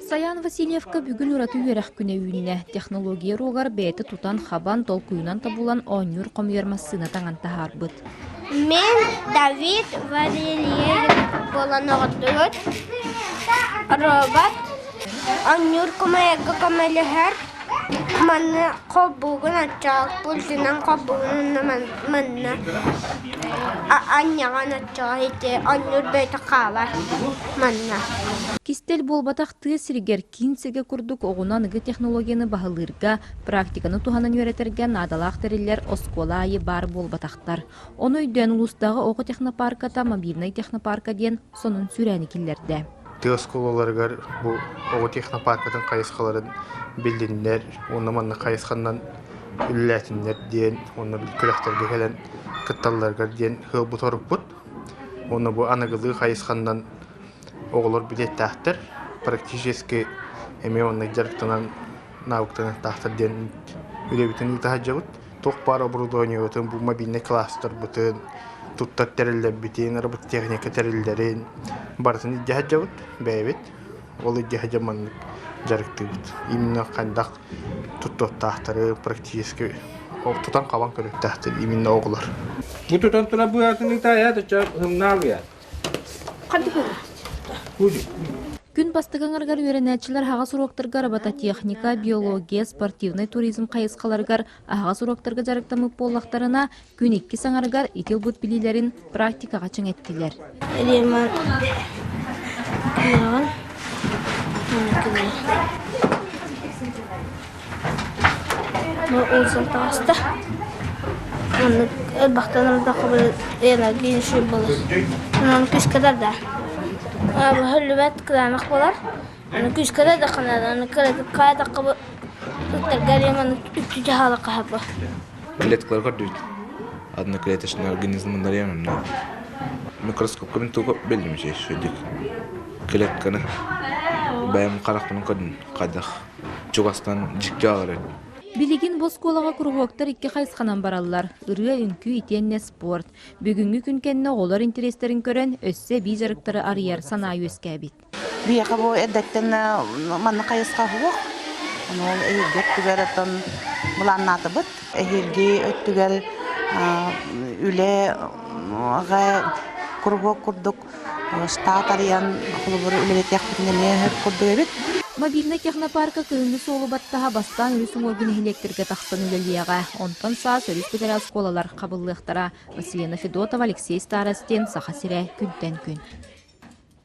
Саян Васильевка бүгүн ураты үөрэх күнэ үүннэ. Технология уруогар бэйэтэ тутан-хабан, толкуйунан тобулан оонньуур-хомуйар массыына таҥан таһаарбыт. Мин Давид Валерьевич буолан оҕордубут. Робот оонньуур кумайарга көмөлөһөр. Манна холбуугун оччоҕо пультунан холбуугун манна анньаҕын оччоҕо ити оонньуур бэйэтэ хаалар манна. Кистэл буолбатах тыа сиригэр киин сиргэ курдук оҕону аныгы технологияны баһылыырга, практиканы туһанан үөрэтэргэ наадалаах тэриллэр оскуола аайы баар буолбатахтар. Ону өйдөөн улуустааҕы оҕо технопарката мобильнай технопарка диэн сонун сүүрээни киллэрдэ. Тыа оскуолаларыгар бу оҕо технопаркатын хайысхаларын биллиннэр уонна манна хайысханан үлэлээтиннэр диэн уонна күрэхтэргэ кэлэн кытталларыгар диэн сыалбыт сорукпут. Уонна бу аныгылыы хайысханан оҕолор билиэттээхтэр, практически эмиэ оннук дьарыктанан навыктаныахтаахтар диэн үлэбитин ыыта сылдьабыт. Туох баар оборудованиебытын, бу мобильнай кластербытын, туттар тэриллэрбитин, робототехника тэриллэрин барытын илдьэ сылдьабыт бэйэбит. Ол илдьэ сылдьан маннык дьарыктыыбыт. Именно хайдах туттуохтаахтары практически тутан-хабан көрүөхтээхтэр именно оҕолор. Бу тутан турар быһаатын ыытаайа, һымнаалыйа. Күн бастакы аҥарыгар үөрэнээччилэр аһаҕас уруоктарга робототехника, биология, спортивнай туризм хайысхаларыгар аһаҕас уруоктарга дьарыктаммыт буоллахтарына, күн иккис аҥарыгар ити ылбыт билиилэрин практикаҕа чиҥэттилэр. Таҕыста. Маннык элбэхтэн ырдахха энергия үчүгэй буолар. Онон күүскэ да быһыллыбат кытаанах буолар. Аны күүскэ да аны кыратык хаатахха ыттарга эрэ маннык үччү дьаһала хаһапа. Клеткалар көрдүүт. Одноклеточный организмнар эмне. Микроскопка мин тугу биллим шүдик. Клетканы бэйэм харахпынан көрдүм хайдах чугастан дьикти аҕырыт. Билигин бу оскуолаҕа куруһуоктар икки хайысханан бараллар: ырыа, үҥкүү итиэннэ спорт. Бүгүҥҥү күн кэннэ оҕолор интэриэстэрин көрөн, өссө эбии дьарыктары арыйар санаа үөскээбит. Биһиэхэ бу эрдэттэн манна хайысха суох. Ону ол эһиилги өттүгэр оттон былааннаатыбыт. Эһиилги өттүгэр үлэ куруһуок курдук штат арыйан холобур үлэлэтиэхпитин эмиэ курдук эбит. Мобильнай технопарка кыһыҥҥы суолу баттаһа бастаан өрүс уҥуоргу нэһилиэктэргэ тахсан үлэлиэҕэ. Онтон саас өрүс бүтэрэ оскуолалар хабыллыахтара. Василина Федотова, Алексей Старостин, Саха сирэ, күнтэн күн.